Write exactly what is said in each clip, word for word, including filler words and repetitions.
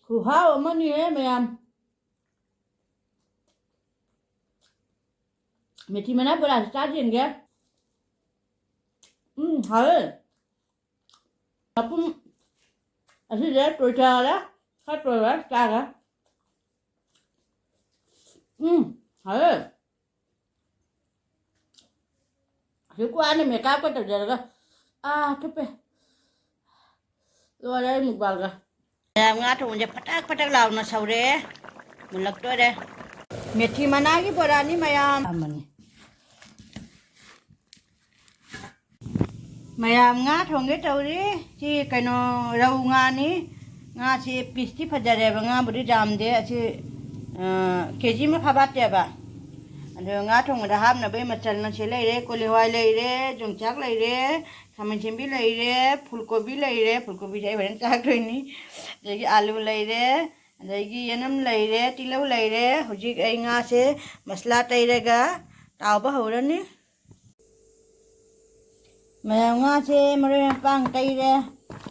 ꯈꯨꯍꯥꯎ ꯑꯃꯅꯤꯍꯦ ꯃꯌꯥꯝ꯫ ꯃꯦꯊꯤ ꯃꯅꯥ ꯕꯣꯔꯥꯁꯤ ꯆꯥꯁꯤ ꯌꯦꯡꯒꯦ꯫ ꯎꯝ, ꯍꯥꯎꯋꯦ꯫ ꯃꯄꯨꯝ ꯑꯁꯤꯁꯦ ꯇꯣꯏꯊꯔꯦ, ꯈꯔ ꯇꯣꯏꯔꯦ ꯆꯥꯒꯦ꯫ ꯎꯝ, ꯍꯥꯎꯋꯦ꯫ ꯍꯧꯖꯤꯛ ꯋꯥꯅ ꯃꯦꯀꯞꯀ ꯇꯧꯖꯔꯒ꯫ ꯑꯥ, ꯊꯨꯞꯄꯦ꯫ ꯂꯣꯏꯔꯦ ꯑꯩ ꯃꯨꯛꯕꯥꯡꯒ꯫ ꯃꯌꯥꯝ ꯉꯥ ꯊꯣꯡꯕꯁꯦ ꯐꯇꯛ ꯐꯇꯛ ꯂꯥꯎꯅ ꯁꯧꯔꯦ꯫ ꯃꯨꯜꯂꯛꯇꯣꯔꯦ꯫ ꯃꯦꯊꯤ ꯃꯅꯥꯒꯤ ꯕꯣꯔꯥꯅꯤ ꯃꯌꯥꯝ꯫ ꯑꯃꯅꯤ꯫ ꯃꯌꯥꯝ ꯉꯥ ꯊꯣꯡꯒꯦ ꯇꯧꯔꯤ꯫ ꯁꯤ ꯀꯩꯅꯣ ꯔꯧ ꯉꯥꯅꯤ꯫ ꯉꯥꯁꯤ ꯄꯤꯁꯇꯤ ꯐꯖꯔꯦꯕ, ꯉꯥꯕꯨꯗꯤ ꯌꯥꯝꯗꯦ꯫ ꯑꯁꯤ, ꯑ, ꯀꯦ ꯖꯤ ꯑꯃ ꯐꯥꯕꯥꯠꯇꯦꯕ꯫ ꯑꯗꯣ ꯉꯥ ꯊꯣꯡꯕꯗ ꯍꯥꯞꯅꯕꯒꯤ ꯃꯆꯜ ꯃꯁꯤꯡ ꯂꯩꯔꯦ, ꯀꯣꯂꯤ ꯍꯋꯥꯏ ꯂꯩꯔꯦ, ꯌꯣꯡꯆꯥꯛ ꯂꯩꯔꯦ, ꯈꯥꯃꯦꯟ ꯑꯁꯤꯟꯕꯤ ꯂꯩꯔꯦ, ꯐꯨꯜ ꯀꯣꯕꯤ ꯂꯩꯔꯦ, ꯐꯨꯜ ꯀꯣꯕꯤꯁꯦ ꯑꯩ ꯍꯣꯔꯦꯟ ꯆꯥꯗꯣꯏꯅꯤ꯫ ꯑꯗꯒꯤ ꯑꯥꯂꯨ ꯂꯩꯔꯦ, ꯑꯗꯒꯤ ꯌꯦꯅꯝ ꯂꯩꯔꯦ, ꯇꯤꯜꯍꯧ ꯂꯩꯔꯦ꯫ ꯍꯧꯖꯤꯛ ꯑꯩ ꯉꯥꯁꯦ ꯃꯁꯂꯥ ꯇꯩꯔꯒ ꯇꯥꯎꯕ ꯍꯧꯔꯅꯤ꯫ ꯃꯌꯥꯝ ꯉꯥꯁꯦ ꯃꯔꯣꯏ ꯃꯄꯥꯡ ꯇꯩꯔꯦ꯫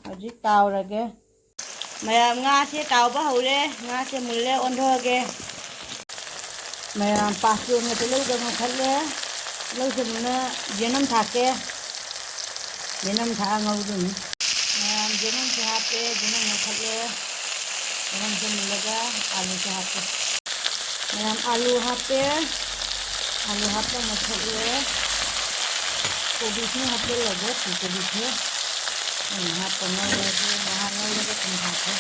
ꯍꯧꯖꯤꯛ ꯇꯥꯎꯔꯒꯦ꯫ ꯃꯌꯥꯝ ꯉꯥꯁꯦ ꯇꯥꯎꯕ ꯍꯧꯔꯦ꯫ ꯉꯥꯁꯦ ꯃꯨꯜꯂꯦ, ꯑꯣꯟꯊꯣꯛꯑꯒꯦ꯫ ꯃꯌꯥꯝ ꯄꯥꯁꯇꯣꯟꯒ ꯇꯤꯜꯍꯧꯒ ꯉꯧꯈꯠꯂꯦ꯫ ꯇꯤꯜꯍꯧꯁꯦ ꯃꯨꯟꯅ ꯌꯦꯅꯝ ꯊꯥꯛꯀꯦ꯫ ꯌꯦꯅꯝ ꯊꯥꯛꯑ ꯉꯧꯗꯣꯏꯅꯤ꯫ ꯃꯌꯥꯝ ꯌꯦꯅꯝꯁꯦ ꯍꯥꯞꯄꯦ, ꯌꯦꯅꯝ ꯉꯧꯈꯠꯂꯦ꯫ ꯌꯦꯅꯝꯁꯦ ꯃꯨꯜꯂꯒ ꯑꯥꯂꯨꯁꯦ ꯍꯥꯞꯀꯦ꯫ ꯃꯌꯥꯝ ꯑꯥꯂꯨ ꯍꯥꯞꯄꯦ꯫ ꯑꯥꯂꯨ ꯍꯥꯞꯄ ꯃꯨꯊꯠꯂꯦ꯫ ꯀꯣꯕꯤꯁꯤꯅ ꯍꯥꯞꯆꯤꯜꯂꯒꯦ, ꯐꯨꯜ ꯀꯣꯕꯤꯁꯦ꯫ ꯑꯩꯅ ꯍꯥꯞꯄ ꯉꯧꯔꯒꯦ, ꯉꯥꯏꯍꯥꯛ ꯉꯧꯔꯒ ꯊꯨꯝ ꯍꯥꯞꯀꯦ꯫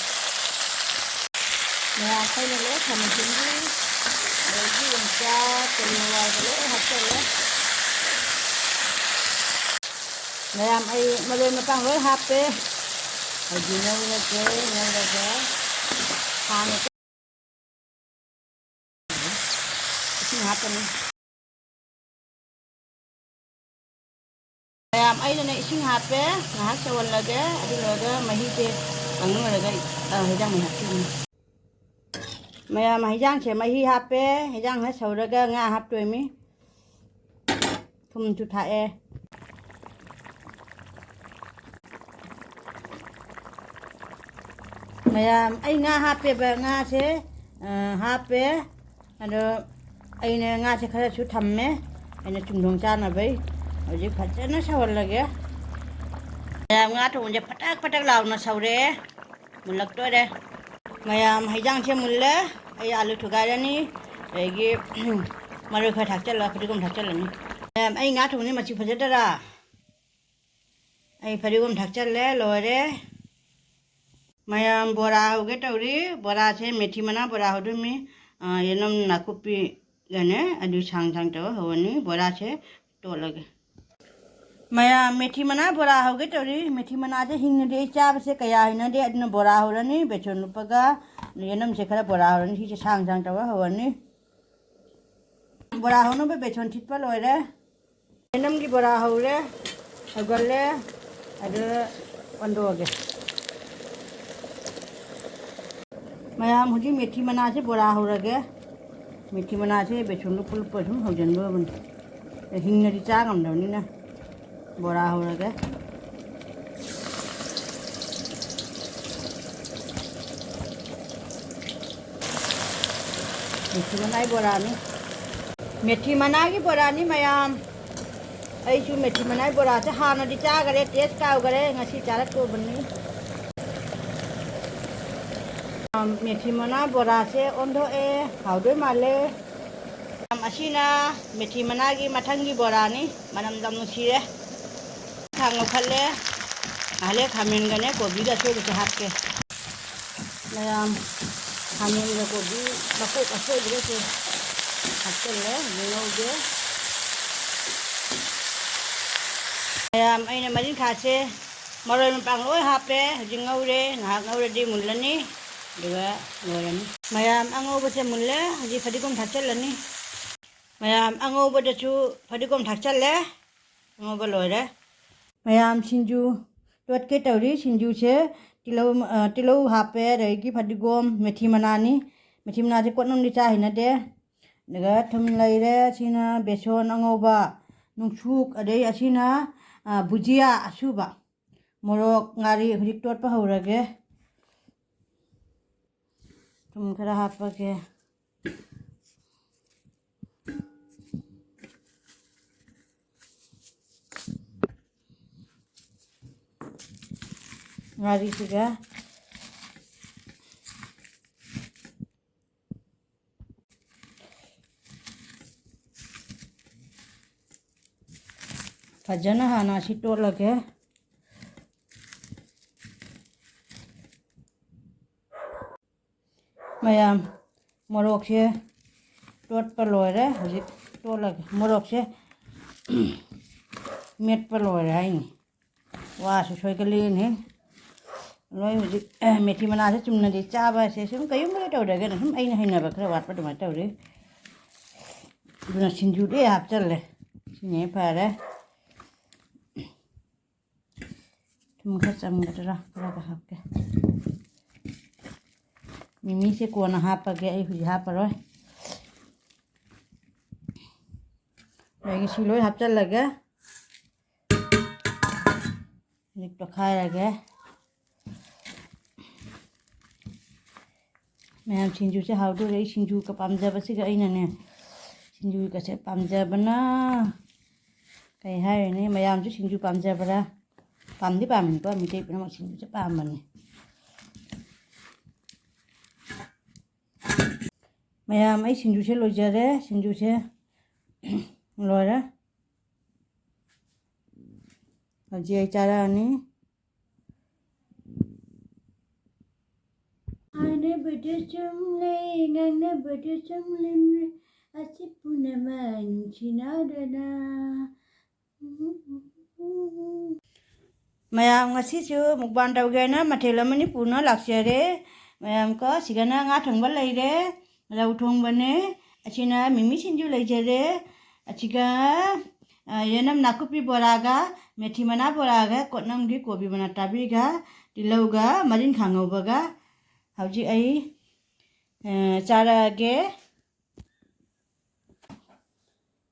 ꯃꯌꯥꯝ ꯑꯩꯅ ꯂꯣꯏ ꯊꯝꯃꯤꯁꯤꯡꯗꯤ ꯑꯗꯒꯤ ꯌꯣꯡꯆꯥꯛ, ꯀꯣꯂꯤ ꯍꯋꯥꯏꯒ ꯂꯣꯏ ꯍꯥꯞꯆꯜꯂꯦ꯫ ꯃꯌꯥꯝ ꯑꯩ ꯃꯔꯣꯏ ꯃꯄꯥꯡ ꯂꯣꯏ ꯍꯥꯞꯄꯦ꯫ ꯍꯧꯖꯤꯛ ꯉꯧꯔꯒꯦ, ꯉꯧꯔꯒ ꯈꯥꯡ ꯏꯁꯤꯡ ꯍꯥꯞꯀꯅꯤ꯫ ꯃꯌꯥꯝ, ꯑꯩꯅꯅꯦ ꯏꯁꯤꯡ ꯍꯥꯞꯄꯦ, ꯉꯥꯏꯍꯥꯛ ꯁꯧꯍꯜꯂꯒꯦ꯫ ꯑꯗꯨ ꯂꯣꯏꯔꯒ ꯃꯍꯤꯁꯦ ꯀꯪ ꯂꯣꯏꯔꯒ, ꯑ, ꯍꯩꯖꯥꯡ ꯃꯍꯤ ꯍꯥꯞꯇꯣꯏꯅꯤ꯫ ꯃꯌꯥꯝ, ꯍꯩꯖꯥꯡꯁꯦ ꯃꯍꯤ ꯍꯥꯞꯄꯦ, ꯍꯩꯖꯥꯡ ꯈꯔ ꯁꯧꯔꯒ ꯉꯥ ꯍꯥꯞꯇꯣꯏꯃꯤ꯫ ꯊꯨꯝꯁꯨ ꯊꯥꯛꯑꯦ꯫ ꯃꯌꯥꯝ, ꯑꯩ ꯉꯥ ꯍꯥꯞꯄꯦꯕ, ꯉꯥꯁꯦ, ꯑ, ꯍꯥꯞꯄꯦ꯫ ꯑꯗꯣ ꯑꯩꯅ ꯉꯥꯁꯦ ꯈꯔꯁꯨ ꯊꯝꯃꯦ, ꯑꯩꯅ ꯆꯨꯝꯊꯣꯡ ꯆꯥꯅꯕꯩ꯫ ꯍꯧꯖꯤꯛ ꯐꯖꯅ ꯁꯧꯍꯜꯂꯒꯦ꯫ ꯃꯌꯥꯝ, ꯉꯥ ꯊꯣꯡꯕꯁꯦ ꯐꯇꯛ ꯐꯇꯛ ꯂꯥꯎꯅ ꯁꯧꯔꯦ, ꯃꯨꯜꯂꯛꯇꯣꯔꯦ꯫ ꯃꯌꯥꯝ, ꯍꯩꯖꯥꯡꯁꯦ ꯃꯨꯜꯂꯦ꯫ ꯑꯩ ꯑꯥꯂꯨ ꯊꯨꯒꯥꯏꯔꯅꯤ, ꯑꯗꯒꯤ ꯃꯔꯣꯏ ꯈꯔ ꯊꯥꯛꯆꯜꯂ, ꯐꯗꯤꯒꯣꯝ ꯊꯥꯛꯆꯜꯂꯅꯤ꯫ ꯃꯌꯥꯝ, ꯑꯩ ꯉꯥ ꯊꯣꯡꯕꯁꯦ ꯃꯆꯨ ꯐꯖꯗꯔꯥ? ꯑꯩ ꯐꯗꯤꯒꯣꯝ ꯊꯥꯛꯆꯜꯂꯦ, ꯂꯣꯏꯔꯦ꯫ ꯃꯌꯥꯝ, ꯕꯣꯔꯥ ꯍꯧꯒꯦ ꯇꯧꯔꯤ꯫ ꯕꯣꯔꯥꯁꯦ ꯃꯦꯊꯤ ꯃꯅꯥ ꯕꯣꯔꯥ ꯍꯧꯗꯣꯏꯃꯤ꯫ ꯑ, ꯌꯦꯅꯝ ꯅꯥꯀꯨꯞꯄꯤꯒꯅꯦ, ꯑꯗꯨ ꯁꯥꯡ ꯁꯥꯡ ꯇꯧꯔ ꯍꯧꯔꯅꯤ꯫ ꯕꯣꯔꯥꯁꯦ ꯇꯣꯠꯂꯒꯦ꯫ ꯃꯌꯥꯝ, ꯃꯦꯊꯤ ꯃꯅꯥ ꯕꯣꯔꯥ ꯍꯧꯒꯦ ꯇꯧꯔꯤ꯫ ꯃꯦꯊꯤ ꯃꯅꯥꯁꯦ ꯍꯤꯡꯅꯗꯤ ꯑꯩ ꯆꯥꯕꯁꯦ ꯀꯌꯥ ꯍꯩꯅꯗꯦ, ꯑꯗꯨꯅ ꯕꯣꯔꯥ ꯍꯧꯔꯅꯤ꯫ ꯕꯦꯁꯣꯟ ꯂꯨꯞꯄꯒ ꯌꯦꯅꯝꯁꯦ ꯈꯔ ꯕꯣꯔꯥ ꯍꯧꯔꯅꯤ꯫ ꯁꯤꯁꯦ ꯁꯥꯡ ꯁꯥꯡ ꯇꯧꯔ ꯍꯧꯔꯅꯤ꯫ ꯕꯣꯔꯥ ꯍꯧꯅꯕ ꯕꯦꯁꯣꯟ ꯊꯤꯠꯄ ꯂꯣꯏꯔꯦ꯫ ꯌꯦꯅꯝꯒꯤ ꯕꯣꯔꯥ ꯍꯧꯔꯦ, ꯍꯧꯒꯠꯂꯦ, ꯑꯗꯨ ꯑꯣꯟꯗꯣꯛꯑꯒꯦ꯫ ꯃꯌꯥꯝ, ꯍꯧꯖꯤꯛ ꯃꯦꯊꯤ ꯃꯅꯥꯁꯦ ꯕꯣꯔꯥ ꯍꯧꯔꯒꯦ꯫ ꯃꯦꯊꯤ ꯃꯅꯥꯁꯦ ꯕꯦꯁꯣꯟ ꯂꯨꯞꯄ ꯂꯨꯞꯄ ꯁꯨꯝ ꯍꯧꯖꯤꯟꯗꯣꯔꯕꯅꯤ꯫ ꯍꯤꯡꯅꯗꯤ ꯆꯥ ꯉꯝꯗꯕꯅꯤꯅ ꯕꯣꯔꯥ ꯍꯧꯔꯒꯦ꯫ ꯃꯦꯊꯤ ꯃꯅꯥꯏ ꯕꯣꯔꯥꯅꯤ꯫ ꯃꯦꯊꯤ ꯃꯅꯥꯒꯤ ꯕꯣꯔꯥꯅꯤ ꯃꯌꯥꯝ꯫ ꯑꯩꯁꯨ ꯃꯦꯊꯤ ꯃꯅꯥꯏ ꯕꯣꯔꯥꯁꯦ ꯍꯥꯟꯅꯗꯤ ꯆꯥꯈꯔꯦ, ꯇꯦꯁ ꯀꯥꯎꯈꯔꯦ, ꯉꯁꯤ ꯆꯥꯔꯛꯇꯧꯕꯅꯤ꯫ ꯃꯦꯊꯤ ꯃꯅꯥ ꯕꯣꯔꯥꯁꯦ ꯑꯣꯟꯊꯣꯛꯑꯦ, ꯍꯥꯎꯗꯣꯏ ꯃꯥꯜꯂꯦ꯫ ꯑꯁꯤꯅ ꯃꯦꯊꯤ ꯃꯅꯥꯒꯤ ꯃꯊꯪꯒꯤ ꯕꯣꯔꯥꯅꯤ, ꯃꯅꯝ ꯌꯥꯝ ꯅꯨꯡꯁꯤꯔꯦ꯫ ꯈꯥꯡ ꯉꯧꯈꯠꯂꯦ꯫ ꯉꯥꯏꯍꯥꯛ ꯂꯩꯔ ꯈꯥꯃꯦꯟꯒꯅꯦ ꯀꯣꯕꯤꯒ ꯑꯁꯣꯏꯕꯁꯦ ꯍꯥꯞꯀꯦ꯫ ꯃꯌꯥꯝ, ꯈꯥꯃꯦꯟꯒ ꯀꯣꯕꯤ ꯃꯀꯣꯛ ꯑꯁꯣꯏꯕꯒꯁꯦ ꯍꯥꯞꯆꯜꯂꯦ, ꯍꯧꯖꯤꯛ ꯉꯧꯒꯦ꯫ ꯃꯌꯥꯝ, ꯑꯩꯅ ꯃꯔꯤꯡꯈꯥꯁꯦ ꯃꯔꯣꯏ ꯃꯄꯥꯡ ꯂꯣꯏ ꯍꯥꯞꯄꯦ꯫ ꯍꯧꯖꯤꯛ ꯉꯧꯔꯦ, ꯉꯥꯏꯍꯥꯛ ꯉꯧꯔꯗꯤ ꯃꯨꯜꯂꯅꯤ, ꯑꯗꯨꯒ ꯂꯣꯏꯔꯅꯤ꯫ ꯃꯌꯥꯝ, ꯑꯉꯧꯕꯁꯦ ꯃꯨꯜꯂꯦ, ꯍꯧꯖꯤꯛ ꯐꯗꯤꯒꯣꯝ ꯊꯥꯛꯆꯜꯂꯅꯤ꯫ ꯃꯌꯥꯝ, ꯑꯉꯧꯕꯗꯁꯨ ꯐꯗꯤꯒꯣꯝ ꯊꯥꯛꯆꯜꯂꯦ꯫ ꯑꯉꯧꯕ ꯂꯣꯏꯔꯦ꯫ ꯃꯌꯥꯝ, ꯁꯤꯡꯖꯨ ꯇꯣꯠꯀꯦ ꯇꯧꯔꯤ꯫ ꯁꯤꯡꯖꯨꯁꯦ ꯇꯤꯜꯍꯧ, ꯑ, ꯇꯤꯜꯍꯧ ꯍꯥꯞꯄꯦ, ꯑꯗꯒꯤ ꯐꯗꯤꯒꯣꯝ, ꯃꯦꯊꯤ ꯃꯅꯥꯅꯤ꯫ ꯃꯦꯊꯤ ꯃꯅꯥꯁꯦ ꯀꯣꯠꯅꯨꯡꯗꯤ ꯆꯥ ꯍꯩꯅꯗꯦ꯫ ꯑꯗꯨꯒ ꯊꯨꯝ ꯂꯩꯔꯦ꯫ ꯁꯤꯅ ꯕꯦꯁꯣꯟ ꯑꯉꯧꯕ, ꯅꯨꯡꯁꯨꯛ, ꯑꯗꯩ ꯑꯁꯤꯅ, ꯑ, ꯕꯨꯖꯤꯌꯥ ꯑꯁꯨꯕ꯫ ꯃꯣꯔꯣꯛ, ꯉꯥꯔꯤ ꯍꯧꯖꯤꯛ ꯇꯣꯠꯄ ꯍꯧꯔꯒꯦ꯫ ꯊꯨꯝ ꯈꯔ ꯍꯥꯞꯄꯒꯦ꯫ ꯉꯥꯔꯤꯁꯤꯒ ꯐꯖꯅ ꯍꯥꯟꯅ ꯑꯁꯤ ꯇꯣꯠꯂꯒꯦ꯫ ꯃꯌꯥꯝ, ꯃꯣꯔꯣꯛꯁꯦ ꯇꯣꯠꯄ ꯂꯣꯏꯔꯦ꯫ ꯍꯧꯖꯤꯛ ꯇꯣꯠꯂꯒꯦ꯫ ꯃꯣꯔꯣꯛꯁꯦ ꯃꯦꯠꯄ ꯂꯣꯏꯔꯦ ꯍꯥꯏꯅꯤ꯫ ꯋꯥꯁꯨ ꯁꯣꯏꯒꯜꯂꯤꯅꯦ꯫ ꯅꯣꯏ ꯍꯧꯖꯤꯛ ꯃꯦꯊꯤ ꯃꯅꯥꯁꯦ ꯆꯨꯝꯅꯗꯤ ꯆꯥꯕꯁꯦ ꯁꯨꯝ ꯀꯔꯤꯒꯨꯝꯕ ꯇꯧꯗ꯭ꯔꯒꯅ ꯁꯨꯝ ꯑꯩꯅ ꯍꯩꯅꯕ ꯈꯔ ꯋꯥꯠꯄ ꯑꯗꯨꯃꯥꯏꯅ ꯇꯧꯔꯤ꯫ ꯑꯗꯨꯅ ꯁꯤꯡꯖꯨꯗꯤ ꯑꯩ ꯍꯥꯞꯆꯜꯂꯦ꯫ ꯁꯤꯅ ꯍꯦꯛ ꯐꯔꯦ꯫ ꯊꯨꯝ ꯈꯔ ꯆꯝꯒꯗ꯭ꯔꯥ? ꯈꯔꯒ ꯍꯥꯞꯀꯦ꯫ ꯃꯤꯃꯤꯁꯦ ꯀꯣꯟꯅ ꯍꯥꯞꯄꯒꯦ, ꯑꯩ ꯍꯧꯖꯤꯛ ꯍꯥꯞꯄꯔꯣꯏ꯫ ꯑꯗꯒꯤ ꯁꯤ ꯂꯣꯏ ꯍꯥꯞꯆꯜꯂꯒꯦ꯫ ꯍꯧꯖꯤꯛ ꯇꯣꯠꯈꯥꯏꯔꯒꯦ꯫ ꯃꯌꯥꯝ, ꯁꯤꯡꯖꯨꯁꯦ ꯍꯥꯎꯗꯣꯔꯦ꯫ ꯑꯩ ꯁꯤꯡꯖꯨꯒ ꯄꯥꯝꯖꯕꯁꯤꯒ ꯑꯩꯅꯅꯦ, ꯁꯤꯡꯖꯨꯒꯁꯦ ꯄꯥꯝꯖꯕꯅ ꯀꯩ ꯍꯥꯏꯔꯨꯅꯤ? ꯃꯌꯥꯝꯁꯨ ꯁꯤꯡꯖꯨ ꯄꯥꯝꯖꯕ꯭ꯔꯥ? ꯄꯥꯝꯗꯤ ꯄꯥꯝꯃꯤꯀꯣ, ꯃꯤꯇꯩ ꯄꯨꯝꯅꯃꯛ ꯁꯤꯡꯖꯨꯁꯦ ꯄꯥꯝꯕꯅꯤ꯫ ꯃꯌꯥꯝ, ꯑꯩ ꯁꯤꯡꯖꯨꯁꯦ ꯂꯣꯏꯖꯔꯦ꯫ ꯁꯤꯡꯖꯨꯁꯦ ꯂꯣꯏꯔꯦ꯫ ꯍꯧꯖꯤꯛ ꯑꯩ ꯆꯥꯔꯛꯑꯅꯤ꯫ ꯍꯥꯏꯅꯕꯗ ꯆꯨꯝꯂꯦ, ꯉꯥꯡꯅꯕꯗ ꯆꯨꯝꯂꯝꯂꯦ, ꯑꯁꯤ ꯄꯨꯝꯅꯃꯛ ꯅꯨꯡꯁꯤꯅꯗꯅ꯫ ꯃꯌꯥꯝ, ꯉꯁꯤꯁꯨ ꯃꯨꯛꯕꯥꯡ ꯇꯧꯒꯦꯅ ꯃꯊꯦꯜ ꯑꯃꯅꯤ ꯄꯨꯅ ꯂꯥꯛꯆꯔꯦ꯫ ꯃꯌꯥꯝ ꯀꯣ, ꯁꯤꯒꯅ ꯉꯥ ꯊꯣꯡꯕ ꯂꯩꯔꯦ, ꯔꯧ ꯊꯣꯡꯕꯅꯦ, ꯑꯁꯤꯅ ꯃꯤꯃꯤ ꯁꯤꯡꯖꯨ ꯂꯩꯖꯔꯦ, ꯑꯁꯤꯒ, ꯑ, ꯌꯦꯅꯝ ꯅꯥꯀꯨꯞꯄꯤ ꯕꯣꯔꯥꯒ, ꯃꯦꯊꯤ ꯃꯅꯥ ꯕꯣꯔꯥꯒ, ꯀꯣꯠꯅꯝꯒꯤ ꯀꯣꯕꯤ ꯃꯅꯥ ꯇꯥꯕꯤꯒ, ꯇꯤꯜꯍꯧꯒ, ꯃꯔꯤꯟ ꯈꯥꯉꯧꯕꯒ꯫ ꯍꯧꯖꯤꯛ ꯑꯩ, ꯑ, ꯆꯥꯔꯛꯑꯒꯦ꯫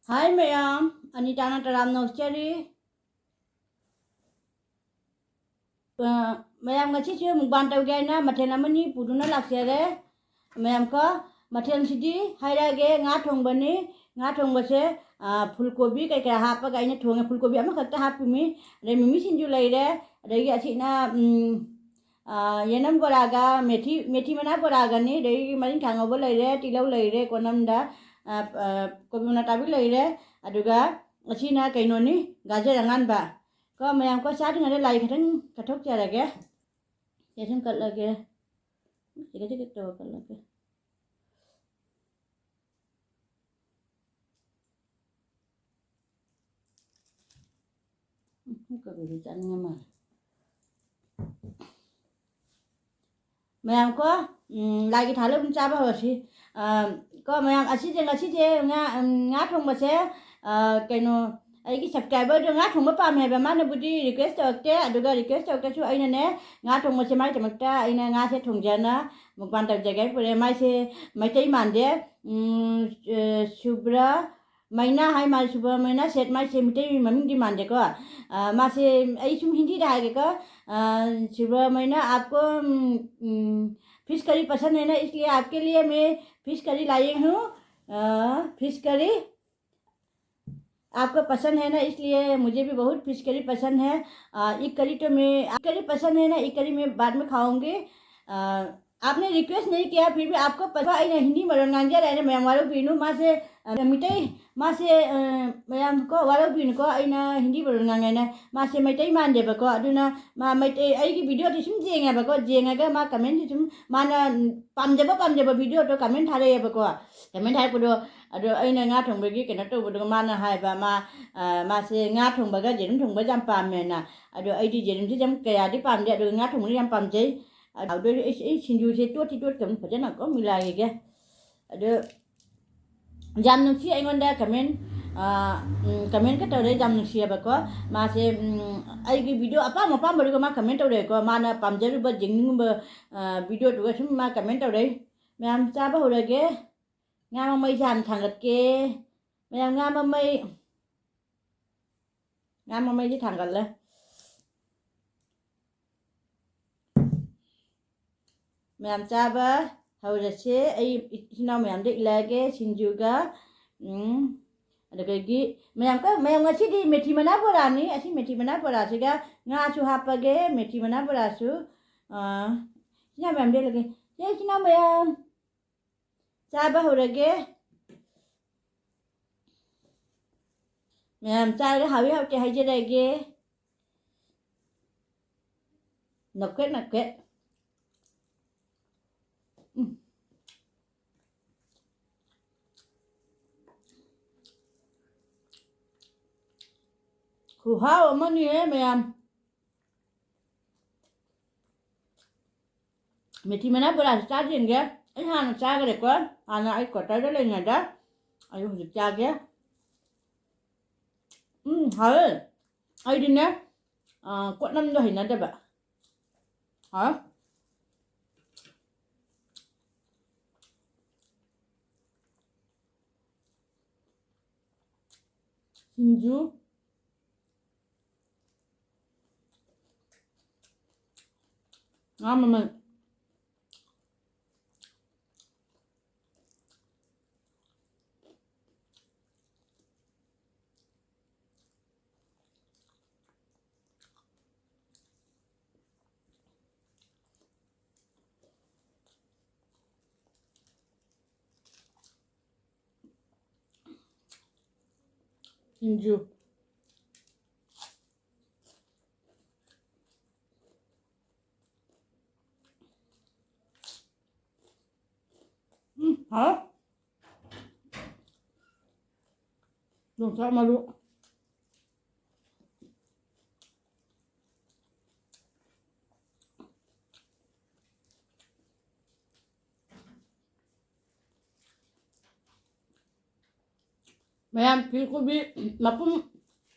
ꯍꯥꯏ ꯃꯌꯥꯝ, ꯑꯅꯤꯇꯥꯅ ꯇꯔꯥꯝꯅ ꯑꯣꯛꯆꯔꯤ꯫ ꯑ, ꯃꯌꯥꯝ, ꯉꯁꯤꯁꯨ ꯃꯨꯛꯕꯥꯡ ꯇꯧꯒꯦ ꯍꯥꯏꯅ ꯃꯊꯦꯜ ꯑꯃꯅꯤ ꯄꯨꯗꯨꯅ ꯂꯥꯛꯆꯔꯦ꯫ ꯃꯌꯥꯝ ꯀꯣ, ꯃꯊꯦꯜꯁꯤꯗꯤ ꯍꯥꯏꯔꯛꯑꯒꯦ꯫ ꯉꯥ ꯊꯣꯡꯕꯅꯤ꯫ ꯉꯥ ꯊꯣꯡꯕꯁꯦ, ꯑ, ꯐꯨꯜ ꯀꯣꯕꯤ ꯀꯩ ꯀꯩ ꯍꯥꯞꯄꯒ ꯑꯩꯅ ꯊꯣꯡꯉꯦ꯫ ꯐꯨꯜ ꯀꯣꯕꯤ ꯑꯃꯈꯛꯇ ꯍꯥꯞꯄꯤꯃꯤ꯫ ꯑꯗꯩ ꯃꯤꯃꯤ ꯁꯤꯡꯖꯨ ꯂꯩꯔꯦ꯫ ꯑꯗꯒꯤ ꯑꯁꯤꯅ, ꯎꯝ, ꯑ, ꯌꯦꯅꯝ ꯕꯣꯔꯥꯒ ꯃꯦꯊꯤ, ꯃꯦꯊꯤ ꯃꯅꯥ ꯕꯣꯔꯥꯒꯅꯤ꯫ ꯑꯗꯒꯤ ꯃꯔꯤꯡꯈꯥ ꯉꯧꯕ ꯂꯩꯔꯦ, ꯇꯤꯜꯍꯧ ꯂꯩꯔꯦ, ꯀꯣꯅꯝꯗ, ꯑ, ꯑ, ꯀꯣꯕꯤ ꯃꯅꯥ ꯇꯥꯕꯤ ꯂꯩꯔꯦ꯫ ꯑꯗꯨꯒ ꯑꯁꯤꯅ ꯀꯩꯅꯣꯅꯤ, ꯒꯥꯖꯔ ꯑꯉꯥꯟꯕ꯫ ꯀꯣ ꯃꯌꯥꯝ ꯀꯣ, ꯆꯥꯗ꯭ꯔꯤꯉꯩꯗ ꯂꯥꯏ ꯈꯤꯇꯪ ꯀꯠꯊꯣꯛꯆꯔꯒꯦ꯫ ꯁꯦ ꯁꯨꯝ ꯀꯠꯂꯒꯦ꯫ ꯆꯤꯛꯀ ꯆꯤꯛꯀ ꯇꯧꯔ ꯀꯠꯂꯒꯦ꯫ ꯎꯝ, ꯀꯕꯤꯗꯨ ꯆꯥꯅꯤꯡꯉ ꯃꯥꯜꯂꯦ꯫ ꯃꯌꯥꯝ ꯀꯣ, ꯎꯝ, ꯂꯥꯏꯒꯤ ꯊꯥꯜꯂ ꯑꯗꯨꯝ ꯆꯥꯕ ꯍꯧꯔꯁꯤ꯫ ꯑ, ꯀꯣ ꯃꯌꯥꯝ, ꯑꯁꯤꯁꯦ ꯉꯁꯤꯁꯦ ꯉꯥ, ꯎꯝ, ꯉꯥ ꯊꯣꯡꯕꯁꯦ, ꯑ, ꯀꯩꯅꯣ, ꯑꯩꯒꯤ ꯁꯕꯁꯀ꯭ꯔꯥꯏꯕꯔꯗꯣ ꯉꯥ ꯊꯣꯡꯕ ꯄꯥꯝꯃꯦ ꯍꯥꯏꯕ꯫ ꯃꯥꯅꯕꯨꯗꯤ ꯔꯤꯀ꯭ꯋꯦꯁ ꯇꯧꯔꯛꯇꯦ, ꯑꯗꯨꯒ ꯔꯤꯀ꯭ꯋꯦꯁ ꯇꯧꯔꯛꯇ꯭ꯔꯁꯨ ꯑꯩꯅꯅꯦ, ꯉꯥ ꯊꯣꯡꯕꯁꯦ ꯃꯥꯒꯤꯗꯃꯛꯇ ꯑꯩꯅ ꯉꯥꯁꯦ ꯊꯣꯡꯖꯅ ꯃꯨꯛꯕꯥꯡ ꯇꯧꯖꯒꯦ ꯍꯥꯏꯅ ꯄꯨꯔꯛꯑꯦ꯫ ꯃꯥꯏꯁꯦ ꯃꯩꯇꯩ ꯃꯥꯟꯗꯦ꯫ ꯎꯝ, ꯑ, ꯁꯨꯕ꯭ꯔ ꯃꯩꯅꯥ ꯍꯥꯏ ꯃꯥꯜꯂꯦ, ꯁꯨꯕ꯭ꯔ ꯃꯩꯅꯥ ꯁꯦꯠ꯫ ꯃꯥꯏꯁꯦ ꯃꯩꯇꯩ ꯃꯃꯤꯡꯗꯤ ꯃꯥꯟꯗꯦꯀꯣ꯫ ꯑ, ꯃꯥꯁꯦ, ꯑꯩ ꯁꯨꯝ ꯍꯤꯟꯗꯤꯗ ꯍꯥꯏꯒꯦꯀꯣ꯫ ꯑ, ꯁꯨꯕ꯭ꯔ ꯃꯩꯅꯥ, आपको, ꯎꯝ, ꯎꯝ, फिश करी पसंद है ना, इसलिए आपके लिए मैं फिश करी लाई हूँ। अ, फिश करी आपको पसंद है ना, इसलिए मुझे भी बहुत फिश करी पसंद है। अ, एक करी तो मैं, एक करी पसंद है ना, एक करी मैं बाद में खाऊंगी। अ, आपने रिक्वेस्ट नहीं किया, फिर भी आपको पसंद, ꯑꯩꯅ ꯍꯤꯟꯗꯤ ꯃꯔꯣꯟ ꯉꯥꯡꯖꯔꯦ ꯍꯥꯏꯅ ꯃꯌꯥꯝ ꯋꯥꯔꯧꯕꯤꯅꯨ꯫ ꯃꯥꯁꯦ, ꯑ, ꯃꯤꯇꯩ, ꯃꯥꯁꯦ, ꯑ, ꯃꯌꯥꯝ ꯀꯣ ꯋꯥꯔꯧꯕꯤꯅꯨꯀꯣ, ꯑꯩꯅ ꯍꯤꯟꯗꯤ ꯃꯔꯣꯟ ꯉꯥꯡꯉꯦꯅ꯫ ꯃꯥꯁꯦ ꯃꯩꯇꯩ ꯃꯥꯟꯗꯦꯕꯀꯣ, ꯑꯗꯨꯅ ꯃꯥ ꯃꯩꯇꯩ, ꯑꯩꯒꯤ ꯚꯤꯗꯤꯑꯣꯗꯤ ꯁꯨꯝ ꯌꯦꯡꯉꯦꯕꯀꯣ, ꯌꯦꯡꯉꯒ ꯃꯥ ꯀꯃꯦꯟꯁꯤ ꯁꯨꯝ, ꯃꯥꯅ ꯄꯥꯝꯖꯕ, ꯄꯥꯝꯖꯕ ꯚꯤꯗꯤꯑꯣꯗꯣ ꯀꯃꯦꯟ ꯊꯥꯔꯛꯑꯦꯕꯀꯣ꯫ ꯀꯃꯦꯟ ꯊꯥꯔꯛꯄꯗꯣ, ꯑꯗꯣ ꯑꯩꯅ ꯉꯥ ꯊꯣꯡꯕꯒꯤ ꯀꯩꯅꯣ ꯇꯧꯕꯗꯨꯒ ꯃꯥꯅ ꯍꯥꯏꯕ, ꯃꯥ, ꯑ, ꯃꯥꯁꯦ ꯉꯥ ꯊꯣꯡꯕꯒ ꯌꯦꯔꯨꯝ ꯊꯣꯡꯕ ꯌꯥꯝ ꯄꯥꯝꯃꯦꯅ꯫ ꯑꯗꯣ ꯑꯩꯗꯤ ꯌꯦꯔꯨꯝꯁꯦ ꯌꯥꯝ ꯀꯌꯥꯗꯤ ꯄꯥꯝꯗꯦ, ꯑꯗꯨꯒ ꯉꯥ ꯊꯣꯡꯕꯗꯤ ꯌꯥꯝ ꯄꯥꯝꯖꯩ꯫ ꯑꯗꯨ ꯑꯩ, ꯑꯩ ꯁꯤꯡꯖꯨꯁꯦ ꯇꯣꯠꯇꯤ ꯇꯣꯠꯈ꯭ꯔꯕꯅꯤ ꯐꯖꯅ ꯀꯣ, ꯃꯤꯂꯥꯒꯤꯒꯦ꯫ ꯑꯗꯨ ꯌꯥꯝ ꯅꯨꯡꯁꯤ ꯑꯩꯉꯣꯟꯗ ꯀꯃꯦꯟ, ꯑ, ꯎꯝ, ꯀꯃꯦꯟꯒ ꯇꯧꯔꯦ, ꯌꯥꯝ ꯅꯨꯡꯁꯤꯌꯦꯕꯀꯣ꯫ ꯃꯥꯁꯦ, ꯎꯝ, ꯑꯩꯒꯤ ꯚꯤꯗꯤꯑꯣ ꯑꯄꯥꯝ ꯑꯄꯥꯝꯕꯗꯨꯒ ꯃꯥ ꯀꯃꯦꯟ ꯇꯧꯔꯛꯑꯦꯀꯣ꯫ ꯃꯥꯅ ꯄꯥꯝꯖꯔꯨꯕ, ꯌꯦꯡꯅꯤꯡꯉꯨꯕ, ꯑ, ꯚꯤꯗꯤꯑꯣꯗꯨꯒ ꯁꯨꯝ ꯃꯥ ꯀꯃꯦꯟ ꯇꯧꯔꯛꯏ꯫ ꯃꯌꯥꯝ ꯆꯥꯕ ꯍꯧꯔꯒꯦ꯫ ꯉꯥ ꯃꯃꯩꯁꯦ ꯍꯥꯟꯅ ꯊꯥꯡꯒꯠꯀꯦ꯫ ꯃꯌꯥꯝ ꯉꯥ ꯃꯃꯩ, ꯉꯥ ꯃꯃꯩꯁꯦ ꯊꯥꯡꯒꯠꯂꯦ꯫ ꯃꯌꯥꯝ ꯆꯥꯕ ꯍꯧꯔꯁꯦ꯫ ꯑꯩ ꯏꯆꯤꯟ ꯏꯅꯥꯎ ꯃꯌꯥꯝꯗ ꯏꯜꯂꯛꯑꯒꯦ ꯁꯤꯡꯖꯨꯒ꯫ ꯎꯝ, ꯑꯗꯨꯗꯒꯤ ꯃꯌꯥꯝ ꯀ-, ꯃꯌꯥꯝ ꯉꯁꯤꯗꯤ ꯃꯦꯊꯤ ꯃꯅꯥ ꯕꯣꯔꯥꯅꯤ꯫ ꯑꯁꯤ ꯃꯦꯊꯤ ꯃꯅꯥ ꯕꯣꯔꯥꯁꯤꯒ ꯉꯥꯁꯨ ꯍꯥꯞꯄꯒꯦ꯫ ꯃꯦꯊꯤ ꯃꯅꯥ ꯕꯣꯔꯥꯁꯨ, ꯑꯥ, ꯏꯆꯤꯟ ꯏꯅꯥꯎ ꯃꯌꯥꯝꯗ ꯏꯜꯂꯒꯦ꯫ ꯁꯦ, ꯏꯆꯤꯟ ꯏꯅꯥꯎ ꯃꯌꯥꯝ, ꯆꯥꯕ ꯍꯧꯔꯒꯦ꯫ ꯃꯌꯥꯝ ꯆꯥꯔꯒ ꯍꯥꯎꯏ ꯍꯥꯎꯇꯦ ꯍꯥꯏꯖꯔꯒꯦ꯫ ꯅꯣꯛꯐꯦꯠ ꯅꯣꯛꯐꯦꯠ꯫ ꯎꯝ꯫ ꯈꯨꯍꯥꯎ ꯑꯃꯅꯤꯍꯦ ꯃꯌꯥꯝ꯫ ꯃꯦꯊꯤ ꯃꯅꯥ ꯕꯣꯔꯥꯁꯦ ꯆꯥꯗ꯭ꯔꯤꯉꯩ ꯑꯩ ꯍꯥꯟꯅ ꯆꯥꯈ꯭ꯔꯦꯀꯣ꯫ ꯍꯥꯟꯅ ꯑꯩ ꯀ꯭ꯋꯥꯇꯔꯗ ꯂꯩꯔꯤꯉꯩꯗ꯫ ꯑꯩ ꯍꯧꯖꯤꯛ ꯆꯥꯒꯦ꯫ ꯎꯝ, ꯍꯥꯎꯋꯦ꯫ ꯑꯩꯗꯤꯅꯦ, ꯑ, ꯀꯣꯠꯅꯝꯗꯣ ꯍꯩꯅꯗꯕ꯫ ꯍꯥꯎꯋꯦ꯫ ꯁꯤꯡꯖꯨ꯫ ꯉꯥ ꯃꯃꯜ꯫ ꯁꯤꯡꯖꯨ꯫ ꯎꯝ, ꯍꯥꯎ꯫ ꯌꯣꯡꯆꯥꯛ ꯃꯔꯨ꯫ ꯃꯌꯥꯝ ꯐꯤꯜ ꯀꯣꯕꯤ ꯃꯄꯨꯝ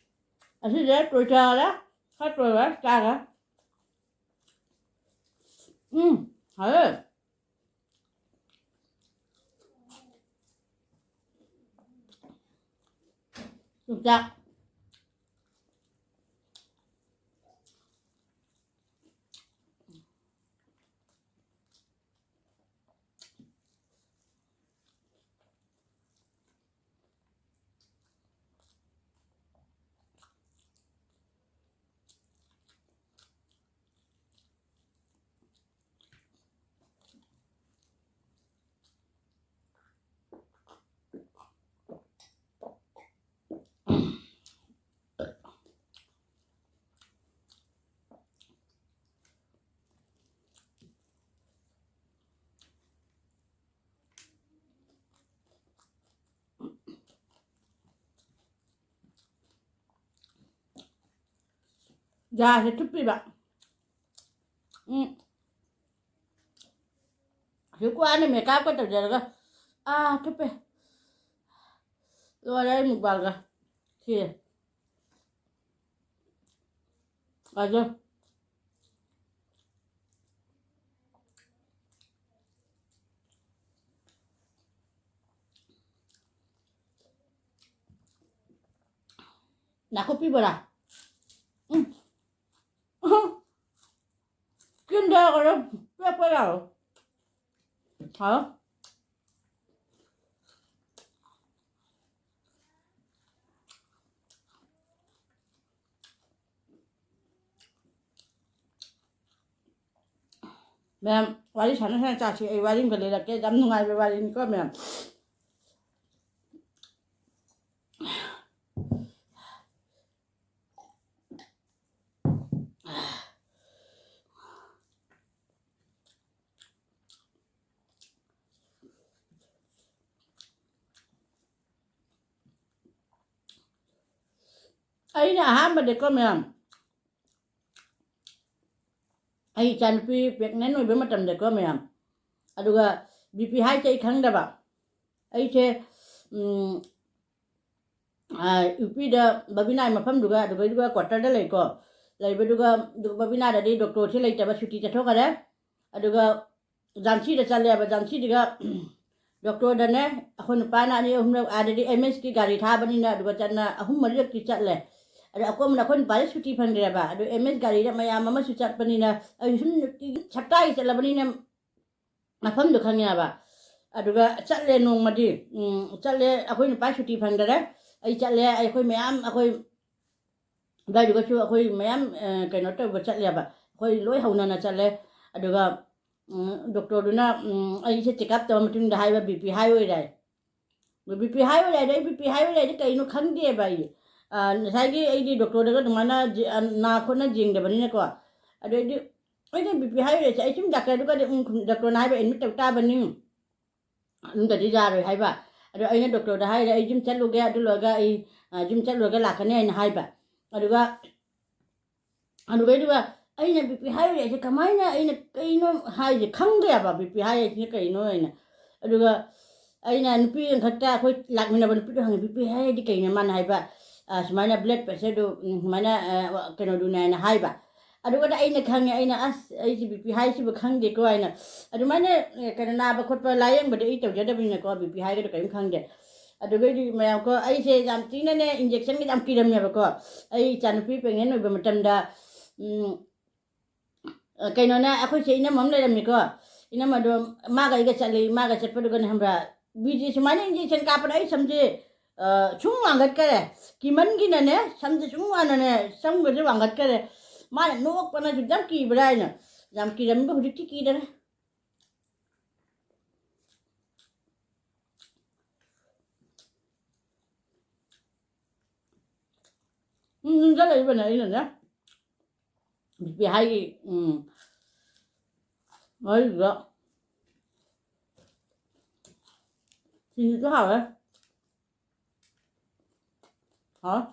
ꯑꯁꯤꯁꯦ ꯇꯣꯏꯊꯔꯦ, ꯈꯔ ꯇꯣꯏꯔꯦ ꯆꯥꯒꯦ꯫ ꯎꯝ, ꯍꯥꯎꯋꯦ꯫ ꯌꯣꯡꯆꯥꯛ꯫ ꯌꯥꯁꯦ ꯊꯨꯞꯄꯤꯕ꯫ ꯎꯝ꯫ ꯍꯧꯖꯤꯛ ꯋꯥꯅ ꯃꯦꯀꯞꯀ ꯇꯧꯖꯔꯒ꯫ ꯑꯥ, ꯊꯨꯞꯄꯦ꯫ ꯂꯣꯏꯔꯦ ꯑꯩ ꯃꯨꯛꯕꯥꯡꯒ꯫ ꯁꯤ꯫ ꯀꯥꯖꯜ꯫ ꯅꯥꯀꯨꯞꯄꯤ ꯕꯣꯔꯥ꯫ ꯎꯝ꯫ ꯎꯝ꯫ ꯆꯤꯟꯗ ꯀꯩꯅꯣ ꯄꯦꯛꯄ ꯌꯥꯔꯣꯏ꯫ ꯍꯥꯎ꯫ ꯃꯌꯥꯝ ꯋꯥꯔꯤ ꯁꯥꯟꯅ ꯁꯥꯟꯅ ꯆꯥꯁꯤ꯫ ꯑꯩ ꯋꯥꯔꯤ ꯑꯃꯒ ꯂꯤꯔꯛꯀꯦ꯫ ꯌꯥꯝ ꯅꯨꯡꯉꯥꯏꯕ ꯋꯥꯔꯤꯅꯤꯀꯣ ꯃꯌꯥꯝ꯫ ꯑꯩꯅ ꯑꯍꯥꯟꯕꯗꯀꯣ ꯃꯌꯥꯝ, ꯑꯩ ꯏꯆꯥꯅꯨꯄꯤ pregnant ꯑꯣꯏꯕ ꯃꯇꯝꯗꯀꯣ ꯃꯌꯥꯝ, ꯑꯗꯨꯒ BP high ꯁꯦ ꯑꯩ ꯈꯪꯗꯕ꯫ ꯑꯩꯁꯦ, ꯎꯝ, ꯑꯥ, ꯌꯨ ꯄꯤꯗ ꯕꯕꯤꯅꯥꯒꯤ ꯃꯐꯝꯗꯨꯒ, ꯑꯗꯨꯒ quarter ꯗ ꯂꯩꯀꯣ꯫ ꯂꯩꯕꯗꯨꯒ, ꯑꯗꯨꯒ ꯕꯕꯤꯅꯥꯗꯗꯤ doctor ꯁꯦ ꯂꯩꯇꯕ, ꯁꯨꯇꯤ ꯆꯠꯊꯣꯛꯈꯔꯦ꯫ ꯑꯗꯨꯒ ꯖꯥꯟꯁꯤꯗ ꯆꯠꯂꯦꯕ꯫ ꯖꯥꯟꯁꯤꯗꯨꯒ doctor ꯗꯅꯦ, ꯑꯩꯈꯣꯏ ꯅꯨꯄꯥꯅ ꯑꯅꯤ ꯑꯍꯨꯝꯂꯛ ꯑꯥꯗꯗꯤ ꯑꯦꯝ ꯑꯦꯁ ꯀꯤ ꯒꯥꯔꯤ ꯊꯥꯕꯅꯤꯅ, ꯑꯗꯨꯒ ꯆꯠꯅ ꯑꯍꯨꯝ ꯃꯔꯤꯔꯛꯇꯤ ꯆꯠꯂꯦ꯫ ꯑꯗꯣ ꯑꯀꯣꯟꯕꯗ ꯑꯩꯈꯣꯏ ꯅꯨꯄꯥꯁꯦ ꯁꯨꯇꯤ ꯐꯪꯗ꯭ꯔꯦꯕ꯫ ꯑꯗꯣ ꯑꯦꯝ ꯑꯦꯁ ꯒꯥꯔꯤꯗ ꯃꯌꯥꯝ ꯑꯃꯁꯨ ꯆꯠꯄꯅꯤꯅ, ꯑꯩ ꯁꯨꯝ ꯅꯨꯡꯇꯤꯒꯤ ꯁꯞꯇꯥꯒꯤ ꯆꯠꯂꯕꯅꯤꯅ, ꯃꯐꯝꯗꯣ ꯈꯪꯉꯦꯕ꯫ ꯑꯗꯨꯒ ꯆꯠꯂꯦ ꯅꯣꯡꯃꯗꯤ꯫ ꯎꯝ, ꯆꯠꯂꯦ, ꯑꯩꯈꯣꯏ ꯅꯨꯄꯥ ꯁꯨꯇꯤ ꯐꯪꯗꯔꯦ꯫ ꯑꯩ ꯆꯠꯂꯦ, ꯑꯩꯈꯣꯏ ꯃꯌꯥꯝ, ꯑꯩꯈꯣꯏ ꯑꯗꯨꯋꯥꯏꯗꯨꯒꯁꯨ ꯑꯩꯈꯣꯏ ꯃꯌꯥꯝ, ꯑ, ꯀꯩꯅꯣ ꯇꯧꯕ ꯆꯠꯂꯦꯕ꯫ ꯑꯩꯈꯣꯏ ꯂꯣꯏ ꯍꯧꯅꯅ ꯆꯠꯂꯦ꯫ ꯑꯗꯨꯒ, ꯎꯝ, doctor ꯗꯨꯅ, ꯎꯝ, ꯑꯩꯁꯦ check up ꯇꯧꯔ ꯃꯇꯨꯡꯗ ꯍꯥꯏꯕ, BP high ꯑꯣꯏꯔꯦ꯫ BP high ꯑꯣꯏꯔꯦ ꯍꯥꯏꯗꯤ, ꯑꯩ BP high ꯑꯣꯏꯔꯦ ꯍꯥꯏꯗꯤ ꯀꯩꯅꯣ ꯈꯪꯗꯦꯕ ꯑꯩ꯫ ꯑ, ꯉꯁꯥꯏꯒꯤ ꯑꯩꯗꯤ doctor ꯗꯒ ꯑꯗꯨꯃꯥꯏꯅ ꯖꯤ-, ꯑ, ꯅꯥ ꯈꯣꯠꯅ ꯌꯦꯡꯗꯕꯅꯤꯅꯀꯣ꯫ ꯑꯗꯩꯗꯤ ꯑꯩꯅ BP high ꯑꯣꯏꯔꯦꯁꯦ, ꯑꯩ ꯁꯨꯝ doctor ꯗꯨꯒꯗꯤ, ꯎꯝ, doctor ꯅ ꯍꯥꯏꯕ admit ꯇꯧ ꯇꯥꯕꯅꯤ꯫ ꯑꯗꯨꯝꯗꯗꯤ ꯌꯥꯔꯣꯏ ꯍꯥꯏꯕ꯫ ꯑꯗꯣ ꯑꯩꯅ doctor ꯗ ꯍꯥꯏꯔꯦ, "ꯑꯩ gym ꯆꯠꯂꯨꯒꯦ, ꯑꯗꯨ ꯂꯣꯏꯔꯒ ꯑꯩ, ꯑ, gym ꯆꯠꯂꯨꯔꯒ ꯂꯥꯛꯀꯅꯤ" ꯍꯥꯏꯅ ꯍꯥꯏꯕ꯫ ꯑꯗꯨꯒ ꯑꯗꯨꯒꯩꯗꯨꯒ ꯑꯩꯅ ꯕꯤ ꯄꯤ ꯍꯥꯏ ꯍꯥꯏꯁꯦ ꯀꯃꯥꯏꯅ, ꯑꯩꯅ ꯀꯩꯅꯣ ꯍꯥꯏꯁꯦ ꯈꯪꯗꯦ ꯍꯥꯏꯕ, ꯕꯤ ꯄꯤ ꯍꯥꯏ ꯍꯥꯏꯁꯤꯅ ꯀꯩꯅꯣ ꯍꯥꯏꯅ꯫ ꯑꯗꯨꯒ ꯑꯩꯅ ꯅꯨꯄꯤ ꯑꯃꯈꯛꯇ ꯑꯩꯈꯣꯏ ꯂꯥꯛꯃꯤꯟꯅꯕ ꯅꯨꯄꯤꯗꯣ ꯍꯪꯉꯦ, "ꯕꯤ ꯄꯤ ꯍꯥꯏ ꯍꯥꯏꯗꯤ ꯀꯩꯅꯣ?" ꯃꯥꯅ ꯍꯥꯏꯕ, "ꯑ, ꯁꯨꯃꯥꯏꯅ blood pressureꯗꯨ, ꯎꯝ, ꯁꯨꯃꯥꯏꯅ, ꯑ, ꯀꯩꯅꯣꯗꯨꯅꯦ" ꯍꯥꯏꯅ ꯍꯥꯏꯕ꯫ ꯑꯗꯨꯒꯗꯤ ꯑꯩꯅ ꯈꯪꯉꯦ, ꯑꯩꯅ, "ꯑꯁ, ꯑꯩꯁꯤ ꯕꯤ ꯄꯤ ꯍꯥꯏꯁꯤꯕꯨ ꯈꯪꯗꯦꯀꯣ" ꯍꯥꯏꯅ꯫ ꯑꯗꯨꯃꯥꯏꯅ, ꯑ, ꯀꯩꯅꯣ, ꯅꯥꯕ ꯈꯣꯠꯄ ꯂꯥꯏꯌꯦꯡꯕꯗꯤ ꯑꯩ ꯇꯧꯖꯗꯕꯅꯤꯅꯀꯣ, ꯕꯤ ꯄꯤ ꯍꯥꯏꯒꯗ꯭ꯔꯥ ꯀꯔꯤꯝ ꯈꯪꯗꯦ꯫ ꯑꯗꯨꯒꯩꯗꯤ ꯃꯌꯥꯝꯀꯣ, ꯑꯩꯁꯦ ꯌꯥꯝ ꯊꯤꯅꯅꯦ injectionꯒ ꯌꯥꯝ ꯀꯤꯔꯝꯃꯦꯕꯀꯣ꯫ ꯑꯩ ꯏꯆꯥꯅꯨꯄꯤ pregnant ꯑꯣꯏꯕ ꯃꯇꯝꯗ, ꯎꯝ, ꯑ, ꯀꯩꯅꯣꯅ, ꯑꯩꯈꯣꯏꯁꯦ ꯏꯅꯝꯃ ꯑꯃ ꯂꯩꯔꯝꯃꯤꯀꯣ꯫ ꯏꯅꯝꯃꯗꯣ ꯃꯥꯒ ꯑꯩꯒ ꯆꯠꯂꯤ꯫ ꯃꯥꯒ ꯆꯠꯄꯗꯨꯒꯅꯦ, ꯈꯪꯕ꯭ꯔꯥ, ꯕꯤꯖꯤ ꯁꯨꯃꯥꯏꯅ injection ꯀꯥꯞꯄꯗ ꯑꯩ ꯁꯝꯁꯦ, ꯑ, ꯁꯨꯝ ꯋꯥꯡꯈꯠꯈꯔꯦ꯫ ꯀꯤꯃꯟꯒꯤꯅꯅꯦ, ꯁꯝꯁꯦ ꯁꯨꯝ ꯋꯥꯡꯅꯅꯦ, ꯁꯝꯒꯁꯦ ꯋꯥꯡꯈꯠꯈꯔꯦ꯫ ꯃꯥꯅ ꯅꯣꯛꯄꯅ, "ꯑꯁꯨꯛ ꯌꯥꯝ ꯀꯤꯕ꯭ꯔꯥ?" ꯍꯥꯏꯅ꯫ ꯌꯥꯝ ꯀꯤꯔꯝꯃꯤꯕ, ꯍꯧꯖꯤꯛꯇꯤ ꯀꯤꯗꯔꯦ꯫ ꯎꯝ, ꯅꯤꯡꯁꯤꯡꯂꯛꯏꯕꯅꯦ ꯑꯩꯅꯅꯦ꯫ ꯕꯤ ꯄꯤ ꯍꯥꯏꯒꯤ, ꯎꯝ, ꯃꯔꯤꯗꯨꯗ ꯁꯤꯡꯖꯨꯁꯨ ꯍꯥꯎꯋꯦ꯫ ꯍꯥꯎꯋꯦ꯫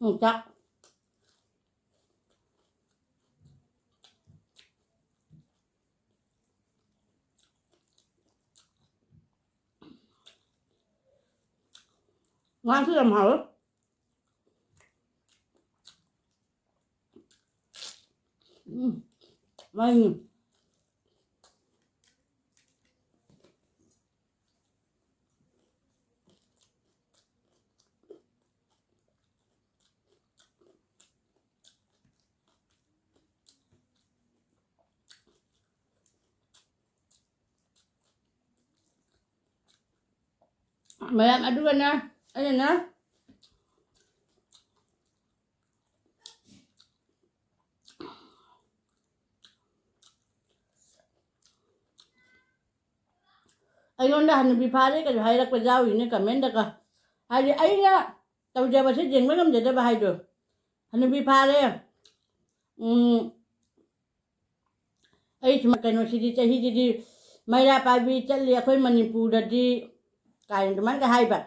ꯎꯝ, ꯆꯥꯛ꯫ ꯉꯥꯁꯨ ꯌꯥꯝ ꯍꯥꯎꯋꯦ꯫ ꯎꯝ, ꯃꯥꯏ꯫ ꯃꯌꯥꯝ ꯑꯗꯨꯒꯅ ꯑꯩꯅ ꯑꯩꯉꯣꯟꯗ ꯍꯅꯨꯕꯤ ꯐꯥꯔꯦ ꯀꯩꯁꯨ ꯍꯥꯏꯔꯛꯄ ꯌꯥꯎꯔꯤꯅꯦ ꯀꯃꯦꯟꯗꯒ꯫ ꯍꯥꯏꯗꯤ ꯑꯩꯅ ꯇꯧꯖꯕꯁꯦ ꯌꯦꯡꯕ ꯉꯝꯖꯗꯕ ꯍꯥꯏꯗꯣ꯫ ꯍꯅꯨꯕꯤ ꯐꯥꯔꯦ꯫ ꯎꯝ, ꯑꯩ ꯁꯨꯝ ꯀꯩꯅꯣꯁꯤꯗꯤ, ꯆꯍꯤꯁꯤꯗꯤ ꯃꯩꯔꯥ ꯄꯥꯏꯕꯤ ꯆꯠꯂꯤ ꯑꯩꯈꯣꯏ ꯃꯅꯤꯄꯨꯔꯗꯗꯤ ꯀꯥꯏꯅ ꯑꯗꯨꯃꯥꯏꯅꯒ ꯍꯥꯏꯕ꯫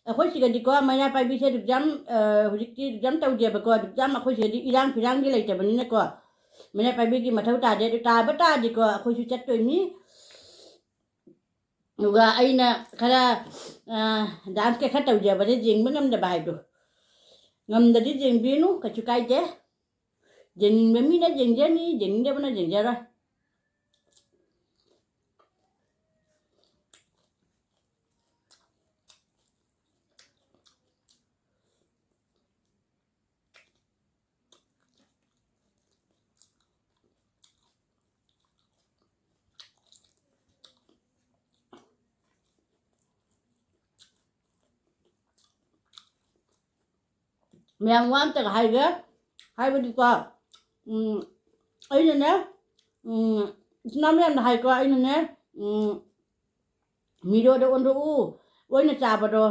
ꯑꯩꯈꯣꯏ ꯁꯤꯗꯗꯤꯀꯣ ꯃꯩꯔꯥ ꯄꯥꯏꯕꯤꯁꯦ ꯑꯗꯨꯛ ꯌꯥꯝ, ꯑ, ꯍꯧꯖꯤꯛꯇꯤ ꯑꯗꯨꯛ ꯌꯥꯝ ꯇꯧꯗꯦꯕꯀꯣ, ꯑꯗꯨꯛ ꯌꯥꯝ ꯑꯩꯈꯣꯏ ꯁꯤꯗꯗꯤ ꯏꯔꯥꯡ ꯐꯤꯔꯥꯡꯗꯤ ꯂꯩꯇꯕꯅꯤꯅꯀꯣ ꯃꯩꯔꯥ ꯄꯥꯏꯕꯤꯒꯤ ꯃꯊꯧ ꯇꯥꯗꯦ꯫ ꯑꯗꯨ ꯇꯥꯕ ꯇꯥꯔꯗꯤꯀꯣ ꯑꯩꯈꯣꯏꯁꯨ ꯆꯠꯇꯣꯏꯅꯤ꯫ ꯑꯗꯨꯒ ꯑꯩꯅ ꯈꯔ, ꯑ, ꯗꯥꯟꯁꯀ ꯈꯔ ꯇꯧꯖꯕꯗ ꯌꯦꯡꯕ ꯉꯝꯗꯕ ꯍꯥꯏꯕꯗꯣ꯫ ꯉꯝꯗꯗꯤ ꯌꯦꯡꯕꯤꯅꯨ, ꯀꯩꯁꯨ ꯀꯥꯏꯗꯦ꯫ ꯌꯦꯡꯅꯤꯡꯕ ꯃꯤꯅ ꯌꯦꯡꯖꯅꯤ, ꯌꯦꯡꯅꯤꯡꯗꯕꯅ ꯌꯦꯡꯖꯔꯣꯏ꯫ ꯃꯌꯥꯝ ꯋꯥ ꯑꯝꯇꯒ ꯍꯥꯏꯒꯦ꯫ ꯍꯥꯏꯕꯗꯤꯀꯣ, ꯎꯝ, ꯑꯩꯅꯅꯦ, ꯎꯝ, ꯏꯆꯤꯟ ꯏꯅꯥꯎ ꯃꯌꯥꯝꯅ ꯍꯥꯏꯀꯣ, ꯑꯩꯅꯅꯦ, ꯎꯝ, ꯃꯤꯔꯣꯗ ꯑꯣꯟꯊꯣꯛꯎ, ꯑꯣꯏꯅ ꯆꯥꯕꯗꯣ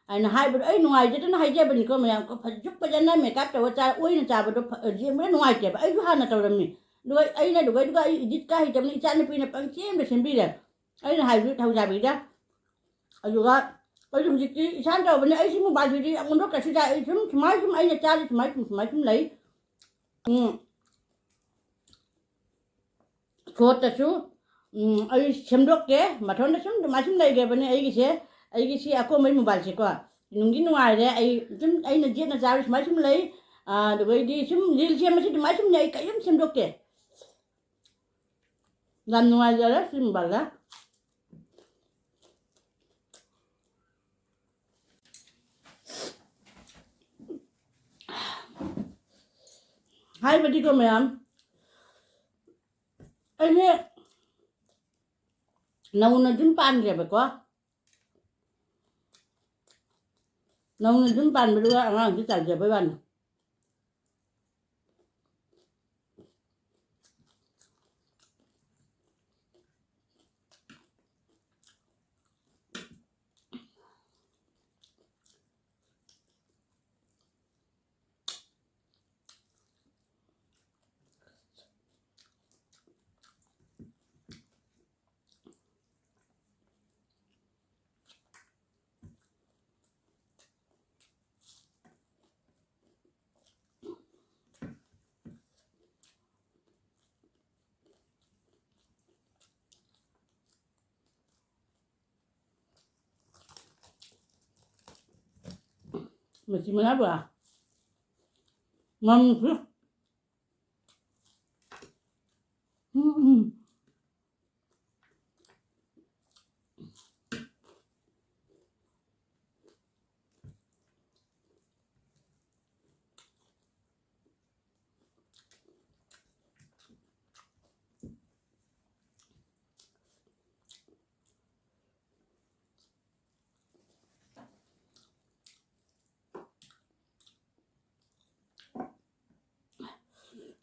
ꯍꯥꯏꯅ ꯍꯥꯏꯕꯗꯣ ꯑꯩ ꯅꯨꯡꯉꯥꯏꯖꯗꯅ ꯍꯥꯏꯖꯕꯅꯤꯀꯣ꯫ ꯃꯌꯥꯝ ꯐꯖ-, ꯐꯖꯅ ꯃꯦꯀꯞ ꯇꯧꯔ ꯆꯥ-, ꯑꯣꯏꯅ ꯆꯥꯕꯗꯣ ꯐ-, ꯌꯦꯡꯕꯗ ꯅꯨꯡꯉꯥꯏꯇꯦꯕ꯫ ꯑꯩꯁꯨ ꯍꯥꯟꯅ ꯇꯧꯔꯝꯃꯤ꯫ ꯑꯗꯨꯒ ꯑꯩꯅ, ꯑꯗꯨꯒ, ꯑꯗꯨꯒ ꯑꯩ ꯏꯗꯤꯠꯀ ꯍꯩꯇꯕꯅꯤ, ꯏꯆꯥ ꯅꯨꯄꯤꯅ ꯄꯪꯁꯦꯝꯗ ꯁꯦꯝꯕꯤꯔꯦ꯫ ꯑꯩꯅ ꯍꯥꯏꯕꯗꯨ ꯊꯧꯖꯥꯕꯤꯗ꯫ ꯑꯗꯨꯒ ꯑꯩꯁꯨ ꯍꯧꯖꯤꯛꯇꯤ ꯏꯁꯥꯅ ꯇꯧꯕꯅꯦ꯫ ꯑꯩ ꯁꯤ ꯃꯣꯕꯥꯏꯜꯁꯤꯗꯤ ꯑꯩꯉꯣꯟꯗ ꯀꯩꯁꯨ ꯇꯥꯏ꯫ ꯑꯩ ꯁꯨꯝ ꯁꯨꯃꯥꯏ ꯁꯨꯝ ꯑꯩꯅ ꯆꯥꯔꯤ ꯁꯨꯃꯥꯏ ꯁꯨꯝ, ꯁꯨꯃꯥꯏ ꯁꯨꯝ ꯂꯩ꯫ ꯎꯝ꯫ ꯁꯣꯠꯇꯁꯨ, ꯎꯝ, ꯑꯩ ꯁꯦꯝꯗꯣꯛꯀꯦ꯫ ꯃꯊꯣꯟꯗ ꯁꯨꯝ ꯑꯗꯨꯃꯥꯏ ꯁꯨꯝ ꯂꯩꯈ꯭ꯔꯕꯅꯦ ꯑꯩꯒꯤꯁꯦ꯫ ꯑꯩꯒꯤ ꯁꯤ ꯑꯀꯣꯟꯕꯩ ꯃꯣꯕꯥꯏꯜꯁꯦꯀꯣ꯫ ꯅꯨꯡꯗꯤ ꯅꯨꯡꯉꯥꯏꯔꯦ꯫ ꯑꯩ ꯁꯨꯝ ꯑꯩꯅ ꯌꯦꯠꯅ ꯆꯥꯕ ꯁꯨꯃꯥꯏ ꯁꯨꯝ ꯂꯩ꯫ ꯑꯥ, ꯑꯗꯨꯒꯩꯗꯤ ꯁꯨꯝ ꯔꯤꯜ ꯁꯦꯝꯕꯁꯤ ꯑꯗꯨꯃꯥꯏ ꯁꯨꯝ ꯂꯩ꯫ ꯑꯩ ꯀꯔꯤꯝ ꯁꯦꯝꯗꯣꯛꯇꯦ꯫ ꯌꯥꯝ ꯅꯨꯡꯉꯥꯏꯖꯔꯦ ꯁꯤ ꯃꯣꯕꯥꯏꯜꯗ꯫ ꯍꯥꯏꯕꯗꯤꯀꯣ ꯃꯌꯥꯝ, ꯑꯩꯁꯦ ꯅꯧꯅ ꯌꯨꯝ ꯄꯥꯟꯈ꯭ꯔꯦꯕꯀꯣ꯫ ꯅꯧꯅ ꯌꯨꯝ ꯄꯥꯟꯕꯗꯨꯒ ꯑꯉꯥꯡꯁꯤ ꯆꯥꯎꯖꯕꯩ ꯋꯥꯅꯤ꯫ ꯃꯁꯤ ꯃꯅꯥꯕ ꯃꯝꯁꯨ꯫ ꯎꯝ, ꯎꯝ꯫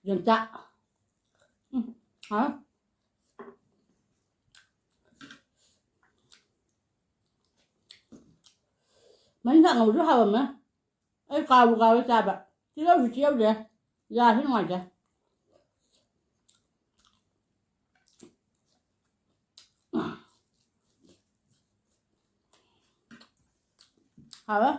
ꯌꯣꯡꯆꯥꯛ꯫ ꯎꯝ, ꯍꯥꯎ꯫ ꯃꯅꯤꯡꯈꯥ ꯉꯧꯕꯁꯨ ꯍꯥꯎꯔꯝꯃꯦ꯫ ꯑꯩ ꯀꯥꯎꯕꯨ ꯀꯥꯎꯋꯦ ꯆꯥꯕ꯫ ꯇꯤꯜꯍꯧꯁꯨ ꯆꯤꯛꯍꯧꯗꯦ꯫ ꯌꯥꯁꯤ ꯅꯨꯡꯉꯥꯏꯇꯦ꯫ ꯍꯥꯎꯋꯦ꯫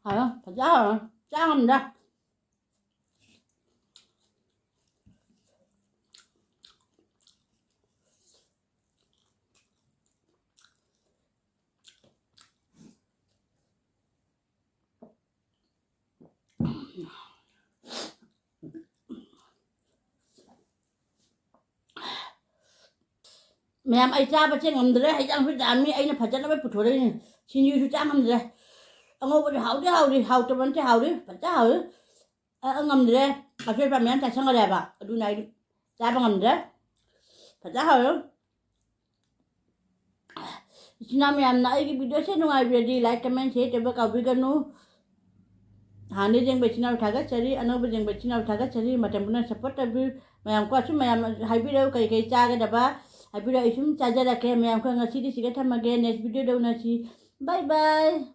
ꯍꯥꯎꯋꯦ꯫ ꯐꯖ ꯍꯥꯎꯋꯦ꯫ ꯆꯥ ꯉꯝꯗꯦ꯫ ꯃꯌꯥꯝ, ꯑꯩ ꯆꯥꯕꯁꯦ ꯉꯝꯗ꯭ꯔꯦ꯫ ꯍꯩꯖꯥꯡꯁꯨ ꯌꯥꯝꯃꯤ, ꯑꯩꯅ ꯐꯖꯅꯕ ꯄꯨꯊꯣꯔꯛꯏꯅꯦ꯫ ꯁꯤꯡꯖꯨꯁꯨ ꯆꯥ ꯉꯝꯗ꯭ꯔꯦ꯫ ꯑꯉꯧꯕꯗꯤ ꯍꯥꯎꯗꯤ ꯍꯥꯎꯔꯤ, ꯍꯥꯎꯇꯕ ꯅꯠꯇꯦ, ꯍꯥꯎꯔꯤ, ꯐꯖ ꯍꯥꯎꯔꯤ꯫ ꯑ, ꯉꯝꯗ꯭ꯔꯦ꯫ ꯑꯆꯣꯏ ꯑꯄꯥ ꯃꯌꯥꯝ ꯆꯥꯁꯟꯈ꯭ꯔꯦꯕ, ꯑꯗꯨꯅ ꯑꯩ ꯆꯥꯕ ꯉꯝꯗ꯭ꯔꯦ꯫ ꯐꯖ ꯍꯥꯎꯋꯦ꯫ ꯏꯆꯤꯟ ꯏꯅꯥꯎ ꯃꯌꯥꯝꯅ ꯑꯩꯒꯤ videoꯁꯦ ꯅꯨꯡꯉꯥꯏꯕꯤꯔꯗꯤ like, comment, share ꯇꯧꯕ ꯀꯥꯎꯕꯤꯒꯅꯨ꯫ ꯍꯥꯟꯅ ꯌꯦꯡꯕ ꯏꯆꯤꯟ ꯏꯅꯥꯎ ꯊꯥꯒꯠꯆꯔꯤ, ꯑꯅꯧꯕ ꯌꯦꯡꯕ ꯏꯆꯤꯟ ꯏꯅꯥꯎ ꯊꯥꯒꯠꯆꯔꯤ꯫ ꯃꯇꯝ ꯄꯨꯝꯅ support ꯇꯧꯕꯤꯌꯨ꯫ ꯃꯌꯥꯝ ꯀꯣ, ꯑꯁꯨꯝ ꯃꯌꯥꯝ ꯍꯥꯏꯕꯤꯔꯛꯎ ꯀꯩ ꯀꯩ ꯆꯥꯒꯗꯕ ꯍꯥꯏꯕꯤꯔꯛꯑꯣ, ꯑꯩ ꯁꯨꯝ ꯆꯥꯖꯔꯛꯀꯦ꯫ ꯃꯌꯥꯝ ꯀꯣ, ꯉꯁꯤꯗꯤ ꯁꯤꯒ ꯊꯝꯃꯒꯦ, next videoꯗ ꯎꯅꯁꯤ꯫ Bye bye꯫